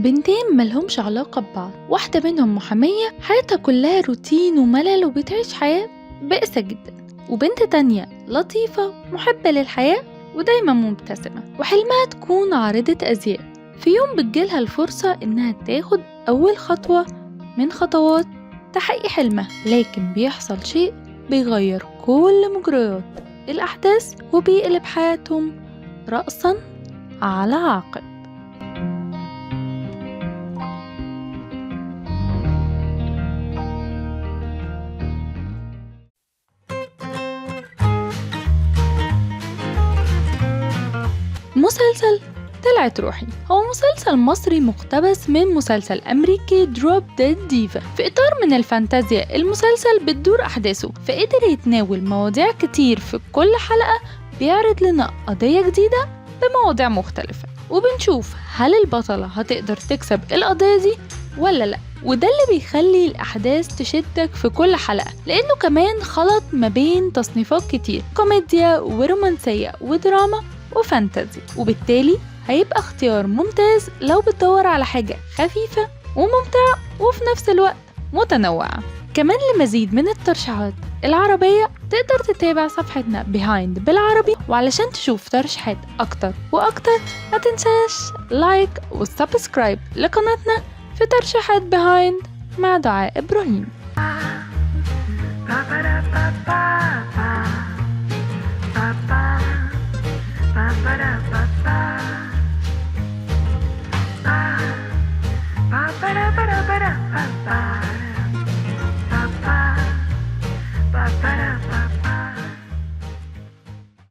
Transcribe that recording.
بنتين ملهمش علاقة ببعض، واحدة منهم محامية حياتها كلها روتين وملل وبتعيش حياة بائسة جدا، وبنت تانية لطيفة محبة للحياة ودايما مبتسمة وحلمها تكون عارضة أزياء. في يوم بتجيلها الفرصة إنها تاخد أول خطوة من خطوات تحقيق حلمها، لكن بيحصل شيء بيغير كل مجريات الأحداث وبيقلب حياتهم رأسا على عقب. مسلسل طلعت روحي هو مسلسل مصري مقتبس من مسلسل أمريكي Drop Dead Diva في إطار من الفانتازيا. المسلسل بتدور أحداثه، فقدر يتناول مواضيع كتير في كل حلقة، بيعرض لنا قضية جديدة بمواضيع مختلفة، وبنشوف هل البطلة هتقدر تكسب القضية دي ولا لأ، وده اللي بيخلي الأحداث تشدك في كل حلقة، لأنه كمان خلط ما بين تصنيفات كتير، كوميديا ورومانسية ودراما و fantasy، وبالتالي هيبقى اختيار ممتاز لو بتدور على حاجة خفيفة وممتعة وفي نفس الوقت متنوعة. كمان لمزيد من الترشيحات العربية تقدر تتابع صفحتنا Behind بالعربي، وعلشان تشوف ترشيحات أكتر وأكتر ما تنساش like وال subscribe لقناتنا في ترشيحات Behind مع دعاء إبراهيم. Ba-ba-da-ba-ba-ba. Ba-ba. Ba-ba-da-ba-ba.